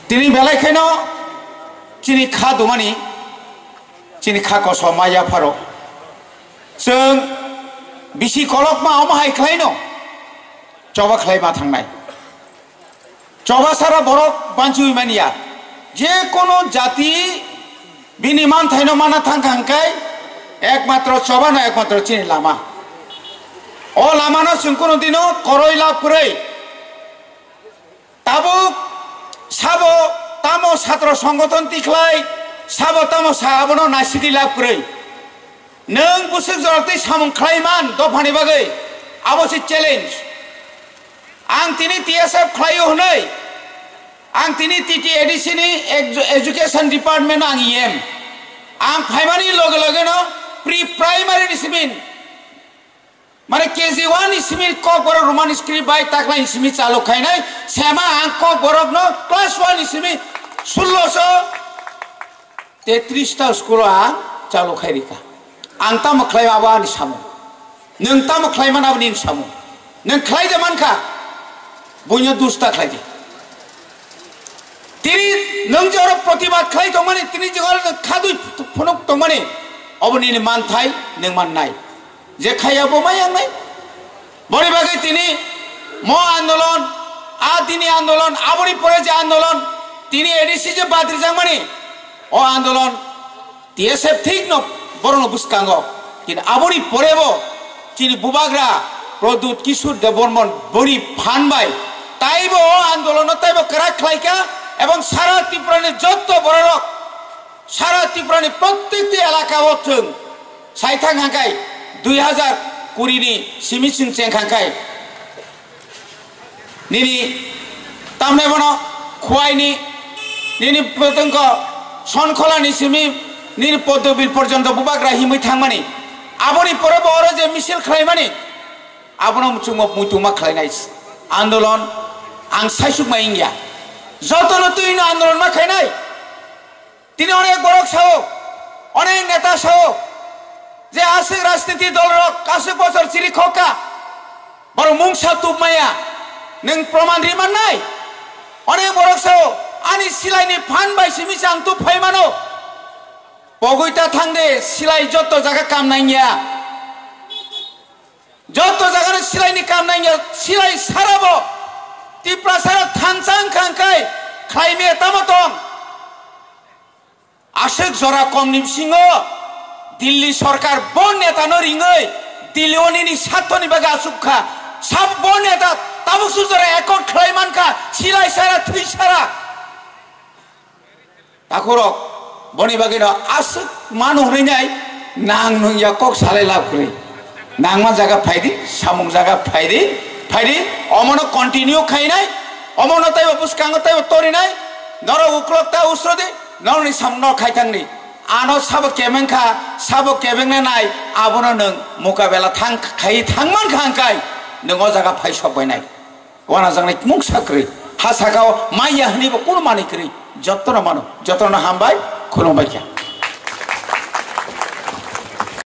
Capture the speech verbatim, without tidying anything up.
Tini belai kheno chini kha dumani, chini kha kosom ma yapharo. Chwng bisi kolokma omo hai khlaino choba khlai ma thangnai. Choba sara borok banchiwi manya. Je kono jati bini manthaino mana thangkha hwnkhe ekmatro chobano ekmatro chini lama. O lamano chwng kono dino koroi lab kwrwi. Tabuk sabo tamo satro songothon tikhlai, sabo tamo sa abono naisidi lab kwrwi. Nwng bwswk jora tei samung khlai man dophani bagwi, abo se challenge. Ang tini T S F khlaio hwnwi, ang tini T T A D C ni edu-, Education Department ang E M. Ang phaimani loge loge no pre-primary ni simi, mane K G one ni simi Kokborok Roman script bai takla ni simi chalu khainai, sema ang Kokborok no class one ni simi sullo so Tetris ta school o ang chalu khai rika. Ang tamo khlai abo ani samung. Nwng tamo khlai man abo nini samung. Nwng khlai de mankha. Buino dusta khlai di. Tini nwng je oro protibad khlai tongmani, tini je oro khadui phunuk tongmani, obo nini manthai, nwng mannai. Je khaiya bo ma yangnai. Boni bagwi tini mo andolon, a dini andolon, aboni pore je andolon, tini A D C je badri jangmani, o andolon T S F thik no borokno bwskango. Kintu aboni pore bo chini bubagra Pradyut Kishore Debbarman boni phan bai taibo o andolono taibo kwrak khlaikha, ebong sara Tripura ni jotto bororok, sara Tripura ni prottekti elaka o chwng Saithang hangkai dui hazar kuri ni simi chwng cheng hangkai. Nini tamne bono khuaini, nini potongko Sonkholani simi, nini Poddobil porjonto bubagra himwi thangmani. Aboni pore bo oro je misil khlaimani, abono muchungo muitungma khlainai andolon ang saisukma wngya. Jotono twino andolon ma khainai. Tini onek borok sao, onek neta sao, je aswk rajniti dol rok aswk bosor chiri khokha, borok mungsa tubmaya, nwng proman ri mannai? Onek borok sao, ani silai ni phan bai simi chang tub phai mano. Pogwi ta thang de, silai jotto jaga kam nangya. Jotto jaga no silai ni kam nangya, silai sara bo. Tiprasa rok thansa wngkha hwnkhe khlai maya tamo tong? Aswk jora kom ni bisingo Delhi sorkar bo neta no ringwi Delhi o nini sartho ni bagwi achuk kha. Sab bo neta tabuk su jora accord khlai man kha, silai sara, thwi sara. Takhurok, boni bagwi no aswk manu hwnwi nai, nang nung ya kok salai lab kwrwi. Nangma jaga phaidi, samung jaga phaidi, phaidi, omono continue khainai, omono taibo bwskango taibo torinai, norok uklok ta usrodi, norokni samung no khaithangni. Ano sabo kebeng kha, sabo kebeng na nai, abono nwng mukabela thang khai thangman kha hwnkhe, nwng o jaga phai sok bainai. Wana jangnai mungsa kwrwi. Ha sakao maya hwnwi bo kunu manwi kwrwi. Jotono mano, jotono hambai, khulumbai kha.